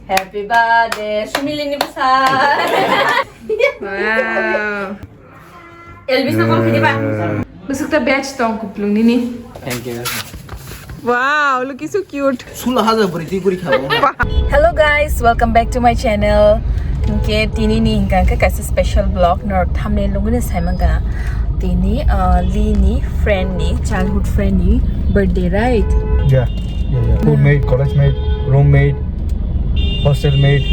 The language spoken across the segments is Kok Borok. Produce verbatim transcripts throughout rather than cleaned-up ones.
Happy birthday, Sumili ni bwsa. Wow. Elvis no call khidi ba. Bwswk ta batch tong kuplung nini. Thank you. Wow, look, he's so cute. Sulo hajar bwrwi twi kwrwi kha bo. Hello guys, welcome back to my channel. Hingke tini ni hingka khe kaisa special vlog norok thumbnail nugwi no sai mankha. Tini, uh, Lee ni friend ni, childhood friend ni birthday, right? Yeah, yeah, yeah. School mate, college mate, roommate, hostel mate.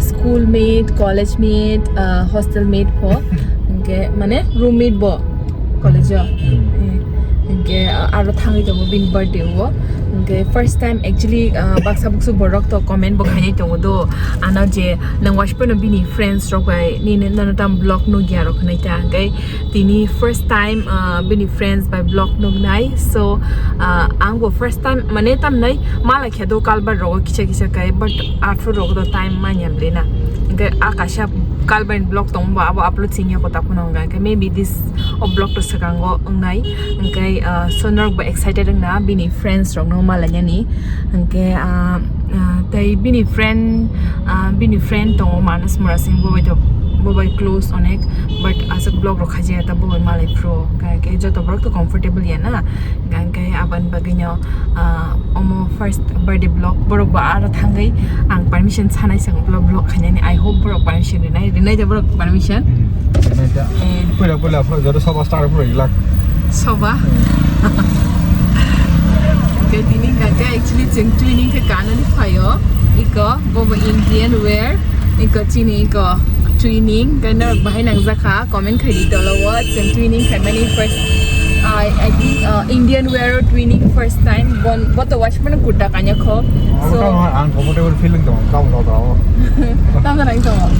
School mate, college mate, uh, hostel mate po. Hingke mane roommate bo college o. Hmm. Eh, hingke, uh, aro thangwi tongo bini birthday o. Hingke first time actually, uh, baksa buksu borok to comment bo khainai tongo do. Ano je nang waisipano bini friends rok bai nini nono tam vlog nugya rok hinui ta. Hingke tini first time, uh, bini friends bai vlog nugnai. So, uh, ang bo first time mane tamnai mala khe do kalbar rogo kisa kisa kai, but after rogo do time manya blina. Hingke a kaisa kalbar ni vlog tong bo abo upload singya kota phano hingka. Hingke maybe this o vlog to swkango wngnai. Hingke, uh, so norok bo excited wngna bini friends rok no malainani. Hingke, uh, uh, tei bini friend, uh, bini friend tongo Manas Murasing bo bai to, bo bai close onek, but aswk vlog rok khaijaya ta bo bai malai phuru. Hingke joto borok to comfortable ya na. Hingke aboni bagwi no, ah, omo first birthday vlog, borok bo aro thangwi ang permission sanai se vlog, vlog khainani. I hope borok permission rinai, rinai de borok permission. Hmm, rinai da. Eh. Puila, puila, puila, joto soba star phuru ilak. Soba? Hmm. Hingke tini hingka khe actually chwng twinning khe kanani phaio. Iko, bo bo Indian wear. Iko chini iko twinning, kai norok bahai nangjakha, comment khaidi tolo o, chwng twinning khaimani first, I, I think, uh, Indian wear o twinning first time, bon, bo to waismano kurta kanya kho. So, ang comfortable feeling tong, tamo tong, tamo. Tamo nang tong.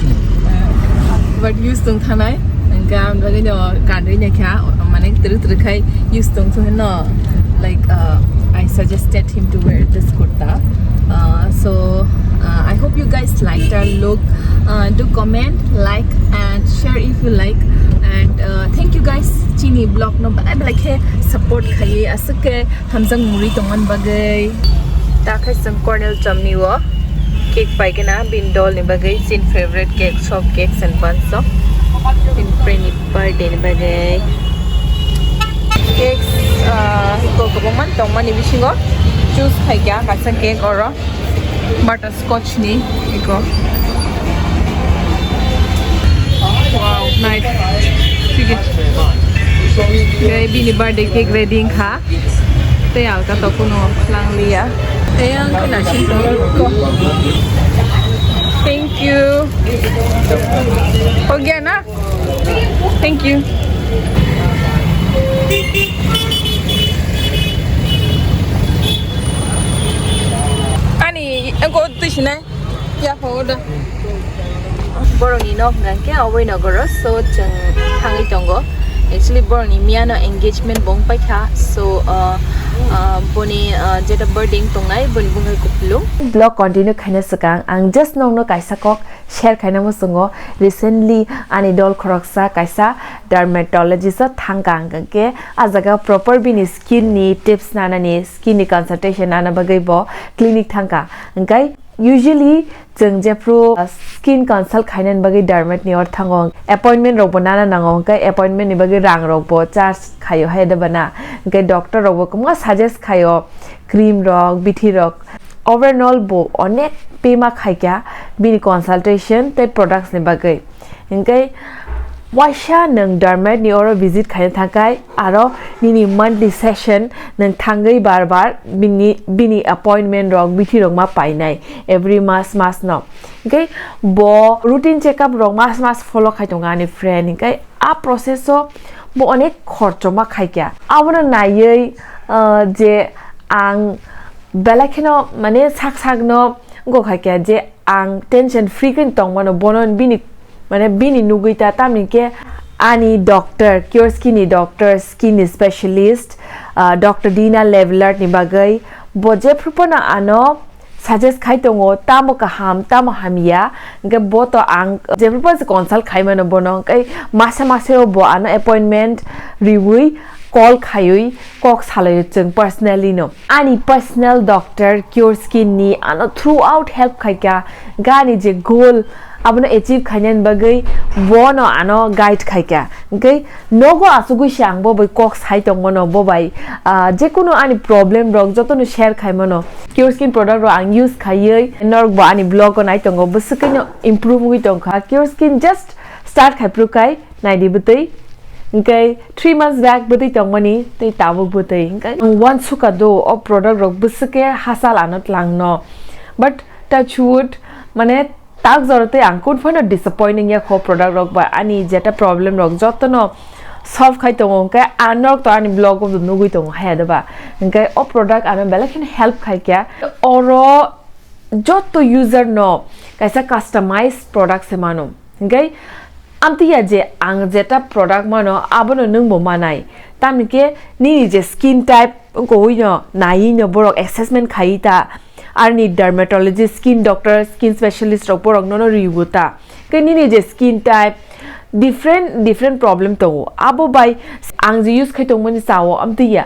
But use tong thanai, hingke ang bagwi no kanwi naikha, mane twrwk twrwk khai use tong thung no, like, uh, I suggested him to wear this kurta. Uh, so, uh, I hope you guys liked our look. Uh, do comment, like, and share if you like. And, uh, thank you guys. Chini vlog no belai belai khe support khai aswk khe hamjak murwi tongmani bagwi. Ta khe chwng Cornell Chomni o cake pai khe na bini dol ni bagwi, chini favorite cake, soft cakes and buns o. Bini friend ni birthday ni bagwi. Cakes, ah, iko kwbangma tongmani bisingo choose khaikha kaisa cake oro butterscotch ni iko. Wow, nice. Sige. Gai bini birthday cake ready wngkha. Tei alka to kuno langliya. Tei ang khe naising tongo. Thank you. Ogya na? Thank you. Ani, engko twi sinai. Ya, photo. Borokni nok hwnka khe oboi nogoro, so chwng thangwi tongo. Actually, borokni miyano engagement bo wng paikha, so, uh, uh, boni, uh, jeta birthday wng tongnai, boni bungkha kupulung. Vlog continue khaina swkang, ang just nokno kaisa kok share khaina muchungo. Recently, ani dol khoroksa kaisa dermatologist o thangkha, hwnka khe a jaga proper bini skin ni tips nanani, skin ni consultation nana bagwi bo clinic thangkha. Hwnkai, usually, chwng jephru, uh, skin consult khainani bagwi dermat ni or thango, appointment rok bo nana nango, hwnkhe appointment ni bagwi rang rok bo charge khaio hai da bana, hwnkhe doctor rok bo kwbangma suggest khaio, cream rok, bithi rok, overall bo onek pema khaikha bini consultation tei products ni bagwi. Hingke waisa nwng dermat ni oro visit khaina thangkai, aro nini monthly session nwng thangwi bar bar bini, bini appointment rok, bithi rok ma painai every mas mas no. Hingke bo routine checkup rok mas mas follow khai tongo ani friend, hingke a process o bo onek khorcho ma khaikha. Abono naiwi, ah, je ang belai kheno mane sak sak no wngkha khaikha je ang tension free khe tongmano, bono bini, mane, bini nugwi ta, tamni khe ani doctor, Cure Skin ni doctor, skin ni specialist, ah, Doctor Dina Levelard ni bagwi bo jephru phano ano suggest khai tongo, tamo kaham, tamo hamya, hwnkhe bo to ang jephru phano consult khai mano bono, hwnkhe masa masa o bo ano appointment riwi call khaiwi kok salaio chwng personally no. Ani personal doctor Cure Skin ni ano throughout help khaikha, gani je goal abono achieve khainani bagwi bono ano guide khaikha. Hwnkhe nogo asugwi se ang bo bai kok sai tongmano, bo bai, ah, jekunu ani problem rok jotono share khaimano. Cure Skin product rok ang use khaiwi norok bo ani vlog o nai tongo, bwswkino improve wngwi tongkha. Cure Skin just start khai phuru kai naidi bwtwi, hwnkhe three months back bwtwi tongmani tei tabuk bwtwi. Hwnkhe ang uansuka do o product rok bwswkhe hachal ano twlangno, but touch wood, mane tak jora tei ang kun phano disappoint wngya kho product rok bai, ani jeta problem rok jotono solve khai tongo, hwnkhe ang norok to ani vlog o nugwi tongo haya da ba, hwnkhe o product ano belai kheno help khaikha. Oro joto user no kaisa customized product se mano. Hwnkhe amtwi ya je ang jeta product mano abono nwng bo manai. Tamni khe nini je skin type wngkha ui no naiwi no borok assessment khaiwi ta. Arni dermatologist, skin doctor, skin specialist rok borok nono riwi ta. Khe nini je skin type different different problem tongo. Abo bai ang je use khai tongmani chao amtwi ya.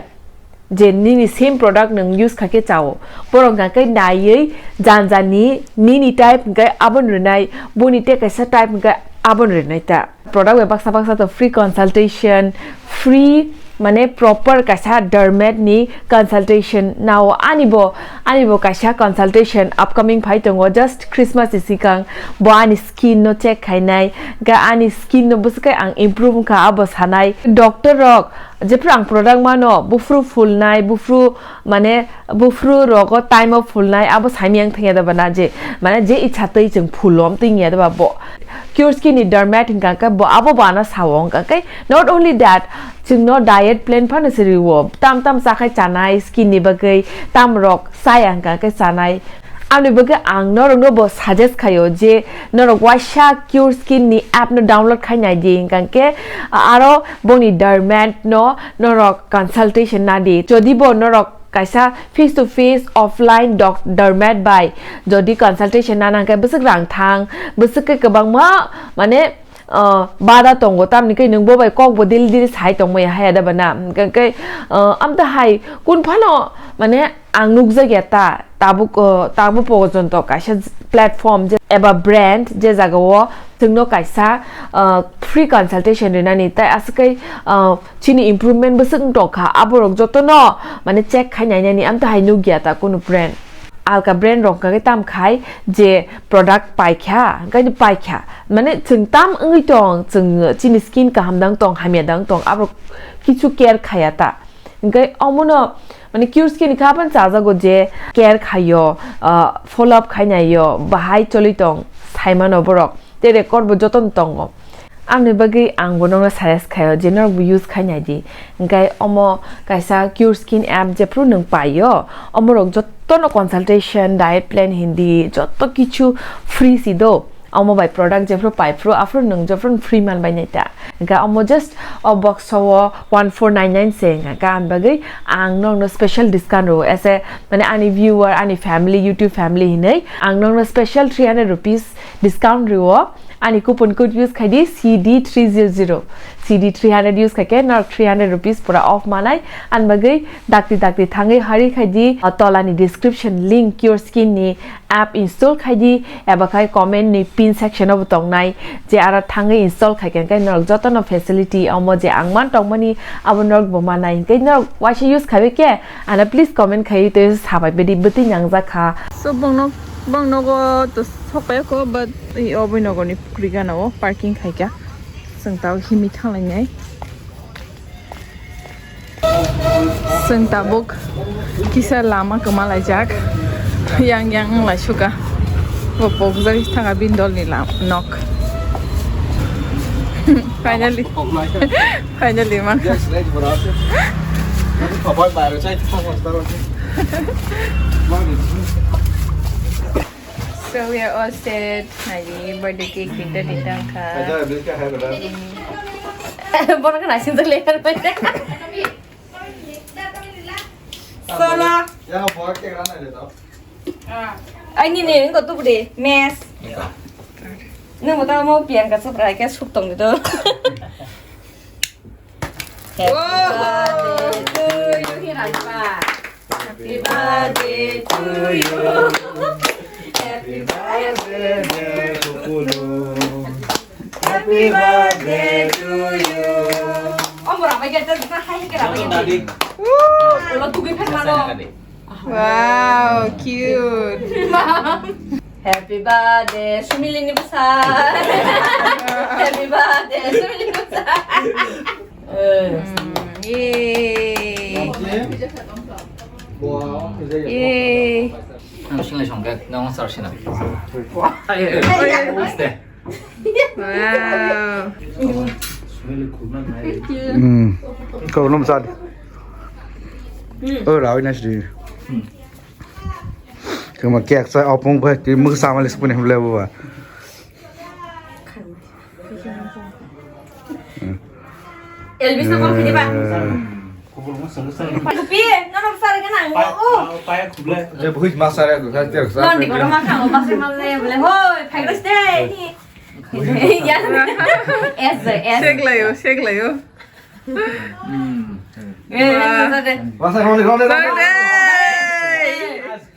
Je nini same product nwng use kha khe chao, borok hwnkha khe naiwi jan jani nini type hwnkhe aboni rwnai, boni tei kaisa type hwnkhe aboni rwnai ta. Product bai baksa baksa to free consultation, free mane proper kaisa dermat ni consultation nao ani bo, ani bo kaisa consultation upcoming phai tongo just Christmas ni sikang, bo ani skin no check khainai, ga ani skin no bwswk khe ang improve wngkha abo sanai doctor rok. Jephru ang product mano, buphru phulnai, buphru, mane, buphru rogo time o phulnai, abo saimiyang thangya da bana je, mane, je icha twi chwng phulo, amtwi wngya da ba bo. Cure Skin ni dermat hwnkha khe bo, abo bo ano sao wngkha khe. Not only that, chwngno diet plan phano se rwo, tam tam chakhai chanai, skin ni bagwi, tam rok chaya hwnkha khe chanai. Aboni bagwi ang norokno bo suggest khaio je norok waisa Cure Skin ni app no download khai nai di, hwnkha khe aro boni dermat no norok consultation na di. Jodi bo norok kaisa face to face offline doc-, dermat bai jodi consultation na nang khe bwswk rang thang, bwswk khe kwbangma mane ah, bada tongo, tamni khe nwng bo bai kok bo dil dil sai tongmaya haya da bana. Hwnkhe, ah, amtwi hai kun phano, mane, ang nukjakya ta, tabuk, ah, tabuk porjonto kaisa platform je, eba brand je jagao chwngno kaisa, ah, free consultation rinani, tai aswk kai, ah, chini improvement bwswk wng tongkha, aborok jotono, mane, check khai nainani amtwi hai nukya ta kunu brand. Alka brand rok hwnkha khe tam khai je product paikha, hwnkhe paikha. Mane chwng tam wngwi tong, chwng chini skin kaham dang tong, hamya dang tong, abo kichu care khaya ta. Hwnkhe omono mane Cure Skin ni kha phano chajago je care khaio, ah, follow up khai naio, bahai choli tong, saimano borok. Tei record bo jotono tongo. Amni bagwi ang bo nokno suggest khaio je norok bo use khai nai di. Hwnkhe omo kaisa Cure Skin app jephru nwng paio, omorok jotono consultation, diet plan hindi joto kichu free si do. Omo bai product jephru pai phru aphru nwng jephru free man bai nai ta. Hwnkhe omo just o box o one four nine nine se hwnkha khe, amni bagwi ang nokno special discount rwo. As a, mane, ani viewer, ani family, YouTube family hinwi ang nokno special three hundred rupees discount rwo. Ani coupon code use khai di C D three zero zero. C D three hundred use khai khe norok three hundred rupees pura off manai. Ani bagwi dakti dakti thangwi hari khai di, uh, tolani description link Cure Skin ni app install khai di, eba khai comment ni pin section o bo tongnai, je aro thangwi install khai khe, hwnkhe norok jotono facility omo je ang man tongmani abo norok bo manai. Hwnkhe norok waisa use khai khe, ano please comment khai tei sabai bedi bwtwi nangjak kha. So bongno, bongnogo to sokpai kho, but i oboi nogoni pukri gana o parking khai kha. Chwng tao himwi thanglainai. Chwng tabuk kisa lama kwma laijak. Yang yang wng lai suka. Bo pokjagwi thanga bini dolni lam-, nok. Finally. Finally, man. So we are all set. Nai, birthday cake tinta tinta kha. Bono kana sinta le. Sala. Ai ni ni ko tu bude mes. Nang mo ta mo pian ka supra ka sup tong do. Happy birthday to you, Rajba. Happy birthday to you. Happy birthday, dear Kukulu. Happy birthday to you. Oh, mura, bai, bai, bai, hai, hai, hai, hai. Woo! Ulo tugui phan mano. Wow, cute. Happy birthday, Sumili ni bwsa. Happy birthday, Sumili ni bwsa. Eh. Mm, yay. Yay. Ang single song ka, nang sar sinam. Wow. Hmm. Kau belum sad. Oh, rawi nasi. Kama kek sa opung ba ki muk sama le sepuni hemle ba. Elvis na kol khini ba. Kupi, no no sar gana. Oh. Paya khuble. Je buhit masare ko sa ter sa. Non di kono ma kang ba se ma le bole hoi, phai ro ste ni. Ya. Es, es. Shake layo, shake layo. Hmm. Eh, wah. Masa kau ni kau ni. Birthday.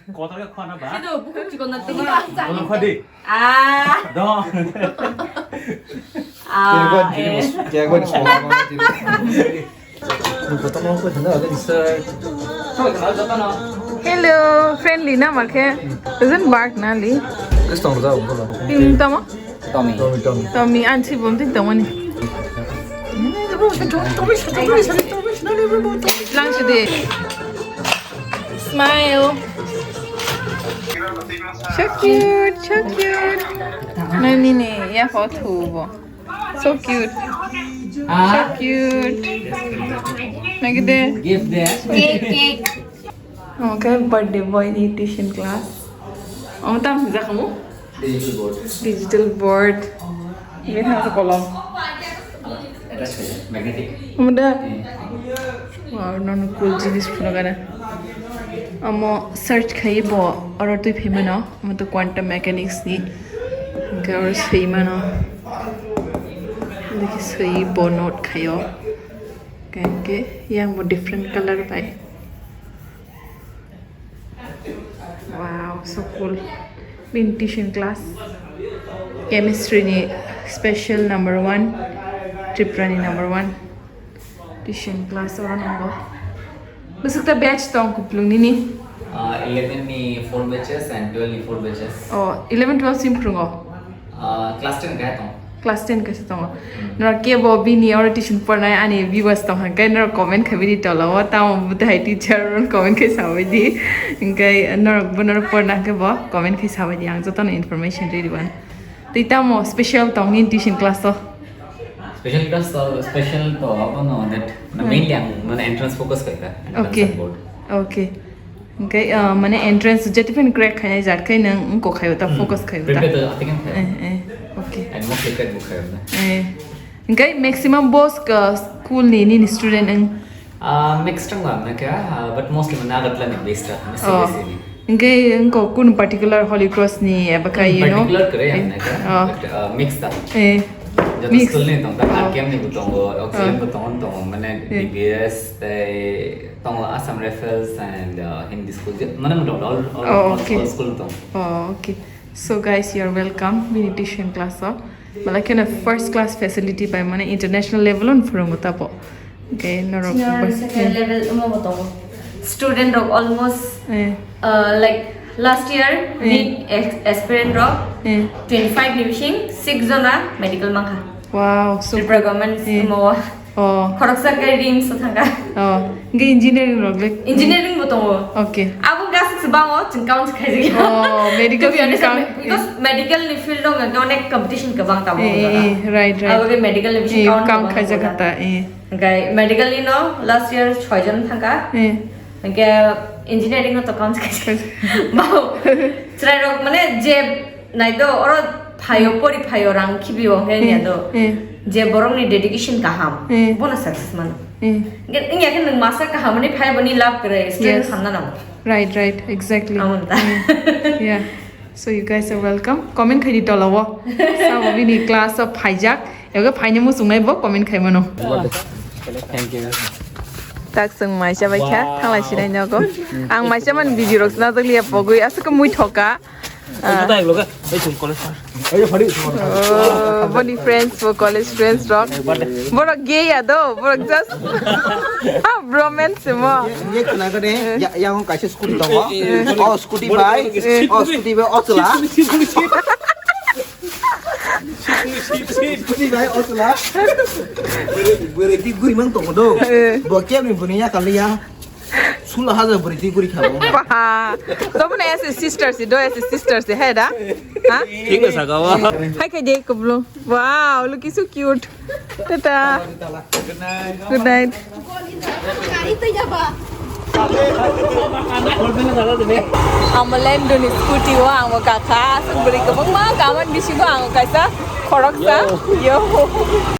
Kotor ke khona ba? Itu buku cikon nanti. Kotor khodi. Ah. Dong. Ah. Kayak gua di sini, eh. Kayak gua di sekolah. Hello, friendly na makhe. Doesn't bark na li. Terus tong rojak, tong rojak. Ini tamo? Tommy. Tommy, Tommy. Tommy, ansi bom tin tamo ni. Lang sidi. Smile. So cute, so cute. Nani ni ya photo bo. So cute. Ah? So cute. Nagide. Gift de. Cake, cake. Okay, birthday boy ni tuition class. Om tam sih kamu? Digital board. Digital board. Ini harus kolom. Attach kaya, magnetic. Kamu dah? Hmm. Wow, nono cool jenis pun ada. Amo search khai bo, oro tui phaimano. Omo to quantum mechanics ni. Hwnkhe oro swimano. Hwnkhe swi bo note khaio. Hwnkhe yang bo different color bai. Wow, so cool. Bini tuition class. Chemistry ni special number one. Tripura ni number one. Tuition class oro nango. Bwswk ta batch tong kuplung nini? Ah, eleven ni four batches and twelve ni four batches. Oh, eleven, twelve sim phwrwngo? Ah, class ten kaya tong. Class ten kaisa tongo. Hmm. Norok kebo bini oro tuition pornai ani viewers tong hwnkhe norok comment khaibidi tola o, tamo bwthai teacher rok comment khai sabaidi. Hwnkhe norok bo norok porna hwnkhe bo comment khai sabaidi, ang jotono information riri wan. Tei tamo special tong nini tuition class o? Special class to, special to abono that, na, hmm, mainly ang mane entrance focus khaika, entrance, okay, and board. Okay. Okay, uh, mane entrance jetipen crack khainai jat khai nang ko khayo ta, hmm, focus khayo ta. Prepare to atikang khayo. Eh, eh, okay. And mostly crack bo khayo na. Eh. Okay, maximum boss ka school ni ni student ang? Ah, mix tang ba na kya, ah, but mostly mane Agartala ni based ta, mane, oh, C B S E ni. Hwnkhe wngkok kunu particular Holy Cross ni eba kha, hmm, you know? Particular kwrwi ang, eh, naikha, oh, but, uh, mix ta. Eh. Joto mix. School ni tong ta, oh, R K M ni bo tongo, Auxilium, oh, bo tongo, tongo, mane, eh, D B S tei tongo Assam Rifles and, uh, Hindi school, je, mane, mane, all, all, oh, all, okay, all school tongo. Oh, okay. So guys, you are welcome bini tuition class o. Belai kheno first class facility bai mane international level on phwrwngo tapo. Okay, norok senior, ba-, second, eh, level omo bo tongo. Student rok almost, eh, uh, like last year, eh, NEET ex-, aspirant rok, eh, twenty five ni bising six jona medical mankha. Wow, so Tripura government, eh, omo. Oh. Khoroksa khe RIMS o thangkha. Oh. Hwnkhe engineering rok le? Engineering bo tongo. Okay. Abo gasi se bango, chwng count khaijak ya. Oh, medical, to be honest, field count, because, eh, medical ni field o hwnkhe onek competition kwbang tamo, eh, eh, eh, right, right. Abo khe medical ni, eh, count, count kwbang khaijak kha ta, eh. Hwnkhe medical ni no last year soi jon thangkha. Eh. Hwnkhe engineering no to count khaijak. Khaijak. Bao. Chwrai rok mane je Nai do, oro phaio, pori phaio, rang khibi o, hwnkhe wngya do. Eh, eh. Je borokni dedication kaham, eh, bono success mano. Eh. Hwnkhe wngya khe nwng masa kaham hwnwi phai boni love kwrwi, student, yes, khamna nango. Right, right, exactly. Amo wngkha. Eh, yeah. So you guys are welcome. Comment khaidi tola o. Sabo bini class o phaijak. Ego phaini muchungnai bo comment khai mano. Thank you. Tak sung maisa bai kha, thanglai sinai nogo. Ang maisa man video rok sna jagli ya pogwi, asuk mui thoka. Oh, boni friends, bo college friends rok. Borok gay ya do, borok just. Ah, bromance mo. Ye khna gade, ya, ya hon kaisa scooty tongo. Oh, scooty bai. Oh, scooty bai, oh, chwla. Scooty bai, oh, chwla. Bwrwi, bwrwi di guri mang tongo do. Bo kebni bwrwi ya kali ya. Sula hajar bwrwi twi guri khabo. Ba. Tobo na as a sister si do, as a sister si, he da? Ha? Thik asa ka ba. Hai khai de kublo. Wow, looking so cute. Tata. Good night. Ang Lando ni scooty o ang kakha, asuk bwrwi kwbangma kaman bisingo ang kaisa khoroksa. Yo.